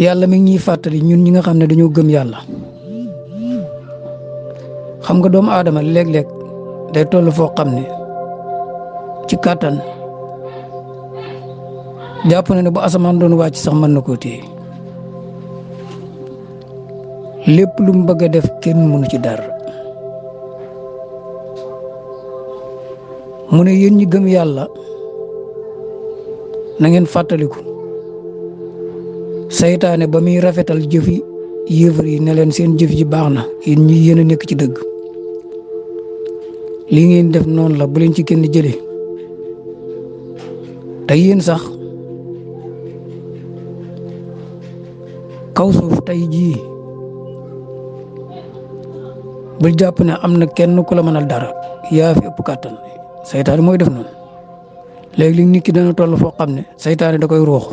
yàlla mi ngi ñuy fàttali ñun ñi nga xam ne dañoo gëm yàlla xam nga doomu aadama léeg-léeg day toll foo xam ne ci kàttan jàpp na ne bu asamaan doon wàcc sax mën na koo téye lépp lu mu bëgg a def kenn mënu ci dara mu ne yéen ñi gëm yàlla na ngeen fàttaliku saytaane ba muy rafetal jëfi yéefar yi ne leen seen jëf ji baax na yéen ñi yéen a nekk ci dëgg lii ngeen def noonu la bu leen ci kenn jëlee te yéen sax kaw suuf tey jii bul jàpp ne am na kenn ku la mënal dara yaa fi ëpp kàttan saytaane mooy def noonu léegi nit ki dana toll foo xam ne saytaane da koy ruux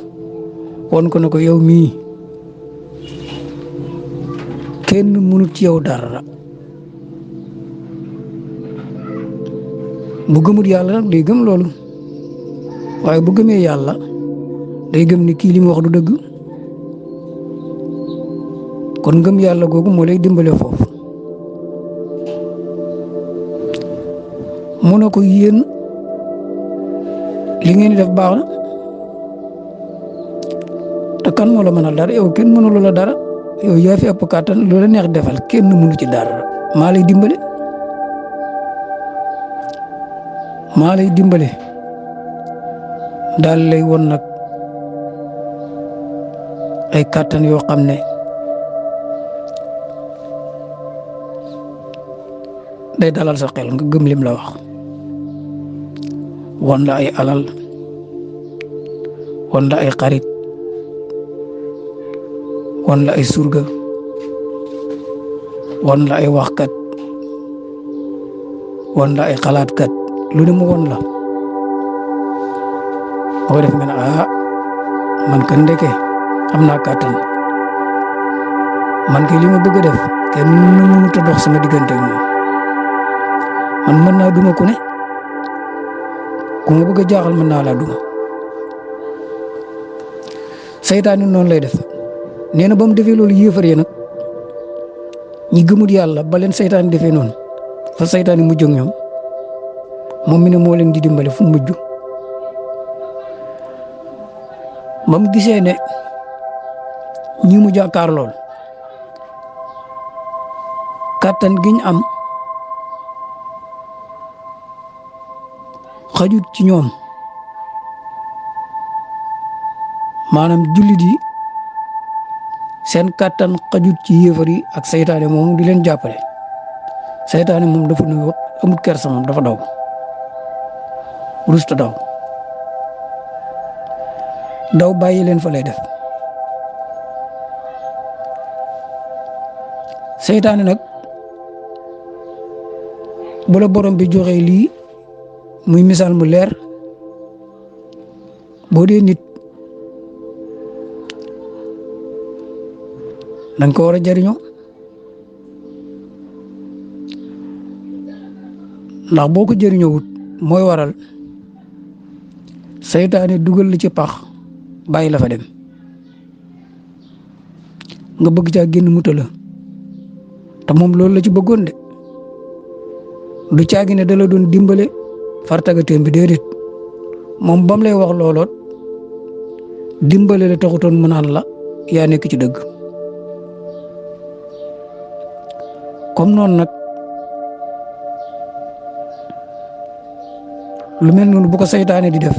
won ko ne ko yow mii kenn mënut ci yow dara bu gëmut yàlla nag day gëm loolu waaye bu gëmee yàlla day gëm ni kii li mu wax du dëgg kon gëm yàlla googu moo lay dimbale foofu mu ne ko yéen li ngeen di def baax na te kan moo la mënal dara yow kenn mënulu la dara yow yaa fi ëpp kàttan lu la neex defal kenn mënu ci dara maa lay dimbale daal lay won nag ay kàttan yoo xam ne day dalal sa xel nga gëm lim la wax won la ay alal won la ay xarit won la ay surga won la ay waxkat won la ay xalaatkat lu ne mu won la boo def nga ne man kan ndeke am naa kàttan man kay li ma bëgg a def kenn mënut a dox sama diggante ak moom man mën naa duma ku ne ku ma bëgg a jaaxal mën naa laa duma saytaane noonu lay def nee na ba mu defee loolu yéefar yi nag ñi gëmut yàlla ba leen saytaane defee noonu fa saytaane mujj ak ñoom moom mi ne moo leen di dimbale fu mujj ba mu gisee ne ñi mu jàkkaar lool kàttan giñ am xajut ci ñoom maanaam jullit yi seen kàttan xajut ci yéefar yi ak saytaane moom di leen jàppale saytaane moom dafa nuyu amut kersa moom dafa daw rusta daw bàyyi leen fa lay def saytaane nag bu la borom bi joxee lii muy misaal mu leer boo dee nit danga ko war a jariñoo ndax boo ko jëriñoo wut mooy waral saytaane dugal li ci pax bàyyi la fa dem nga bëgg caa génn mu tëla te moom loolu la ci bëggoon de du caagi ne da la doon dimbale fartagatéem bi déedéet moom bam lay wax looloot dimbale la taxutoon mu naan la yaa nekk ci dëgg comme noonu nag lu mel noonu bu ko saytaane di def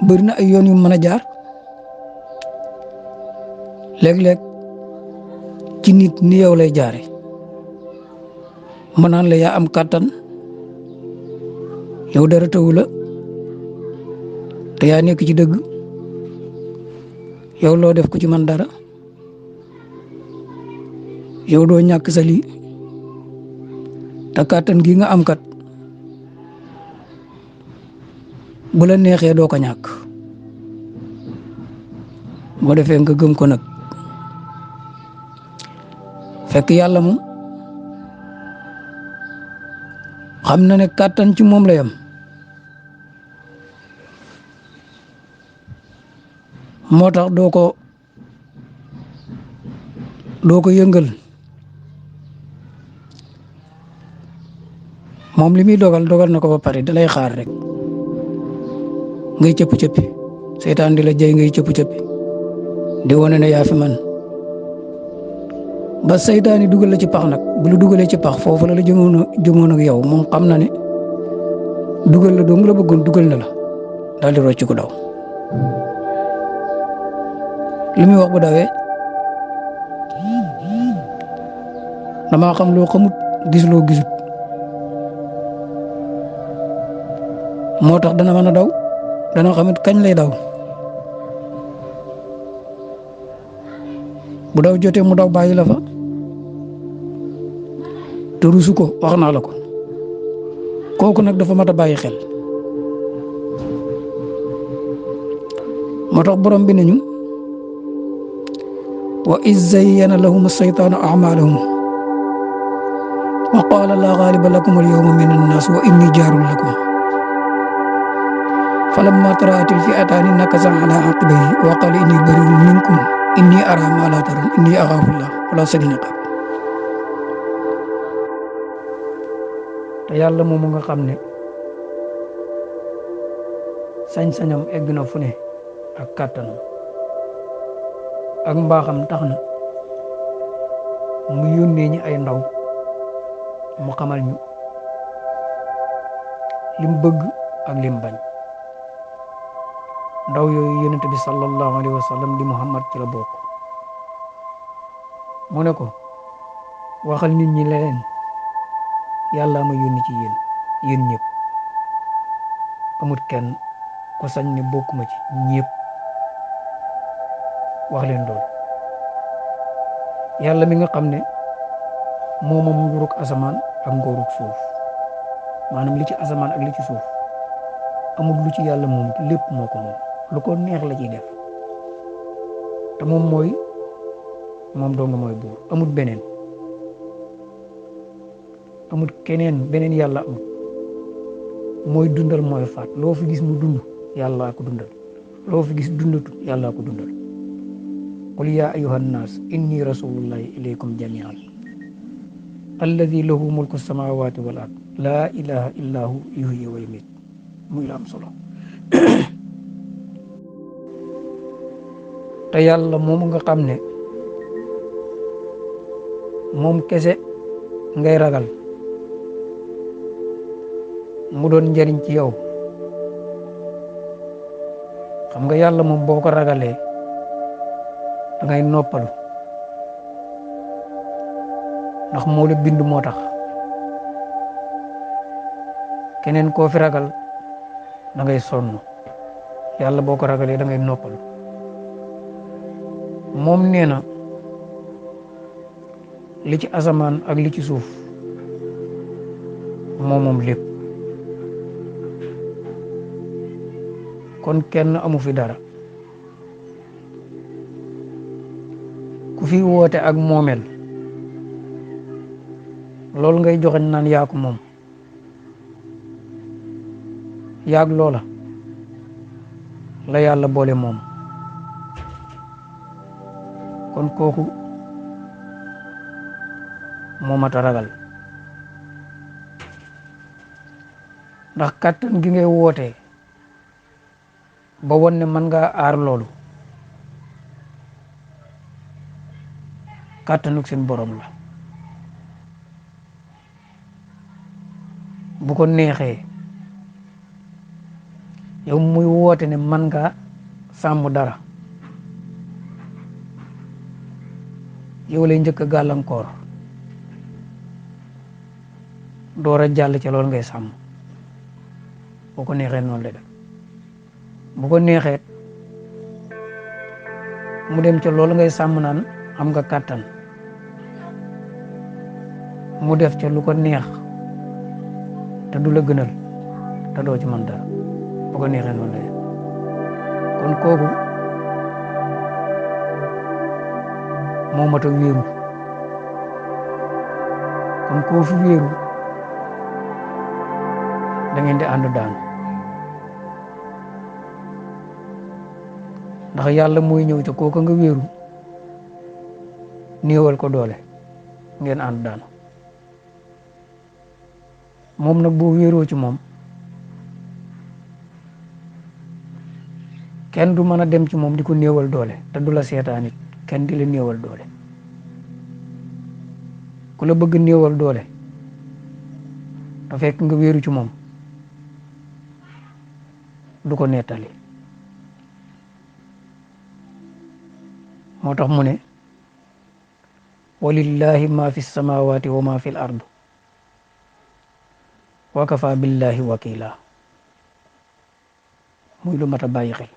bëri na ay yoon yu mën a jaar léeg-léeg ci nit ni yow lay jaare ma naan la yaa am kàttan yow dara tawu la te yaa nekk ci dëgg yow loo def ko ci man dara yow doo ñàkk sa lii te kàttan gi nga am kat bu la neexee doo ko ñàkk boo defee nga gëm ko nag fekk yàlla moom xam na ne kàttan ci moom la yam moo tax doo ko yëngal moom li muy dogal na ko ba pare da lay xaar rek ngay cëpp-cëppi seytaan di la jay ngay cëpp-cëppi di wane ne yaa fi man ba seytaan yi dugal la ci pax nag bu la dugalee ci pax foofu la jëmoon ak yow moom xam na ne dugal la dong la bëggoon dugal na la daal di rocc ko daw li muy wax bu dawee damaa xam loo xamut gis loo gisut moo tax dana mën a daw dana xamit kañ lay daw bu daw jotee mu daw bàyyi la fa te rusu ko wax naa la ko kooku nag dafa mat a bàyyi xel moo tax borom bi nañu wa iz zayyana lahum as-saytaanu a'maalahum wa qaala laa ghaaliba lakum al-yawma mina an-naas wa innii jaarun lakum falammaa taraa'at al-fi'ataani nakasa 'alaa 'aqibayhi wa qaala innii barii'un minkum innii araa maa laa tarawna innii axaafu llaah wallahu shadiidul 'iqaab te yàlla moomu nga xam ne sañ-sañam egg na fu ne ak kàttanam ak mbaaxam tax na mu yónnee ñi ay ndaw mu xamal ñu lim bëgg ak lim bañ ndaw yooyu yonent bi sallallahu alayhi wa sallam di Muhammad ci la bokk mu ne ko waxal nit ñi leen yàlla ma yónni ci yéen ñëpp amut kenn ko sañ ne bokkuma ci ñëpp wax leen doon yàlla mi nga xam ne moo moom nguurug asamaan ak nguurug suuf maanaam li ci asamaan ak li ci suuf amul lu ci yàlla moom lépp moo ko moom lu ko neex la ciy def te moom dong mooy buur amul beneen amul keneen beneen yàlla amul mooy dundal mooy faat loo fi gis mu dund yàllaa ko dundal loo fi gis dundatut yàllaa ko dundal qul yaa ayyuha nnaas inni rasulullahi ilaykum jamian alladi lahu mulku samawati wal ard laa ilaha illa hu yuhyi wa yumiit muy la am solo te yàlla moomu nga xam ne moom kese ngay ragal mu doon njëriñ ci yow xam nga yàlla moom boo ko ragalee da ngay noppalu ndax moo la bind moo tax keneen koo fi ragal da ngay sonn yàlla boo ko ragalee da ngay noppalu moom nee na li ci asamaan ak li ci suuf moom lépp kon kenn amu fi dara ku fi woote ak moomel loolu ngay joxeñ naan yaa ko moom yaag loola la yàlla boole moom kon kooku moo mat a ragal ndax kàttan gi ngay wootee ba won ne mën ngaa aar loolu kàttanug seen borom la bu ko neexee yow muy woote ne mën ngaa sàmm dara yow lay njëkk a gàllankoor door a jàll ca loolu ngay sàmm boo ko neexee noonu la def bu ko neexee mu dem ca loolu ngay sàmm naan am nga kàttan mu def ca lu ko neex te du la gënal te doo ci mën dara bu ko neexee noonu la def kon kooku moo mat a wéeru kon koo fi wéeru da ngeen di ànd daanu ndax yàlla mooy ñëw ca kooka nga wéeru néewal ko doole ngeen ànd daanu moom nag boo wéeroo ci moom kenn du mën a dem ci moom di ko néewal doole te du la seetaan it kenn di la néewal doole ku la bëgg néewal doole te fekk nga wéeru ci moom du ko nettali moo tax mu ne walillahi ma fi samawati wa ma fi l ard wa kafa billahi wakila muy lu mat a bàyyi xel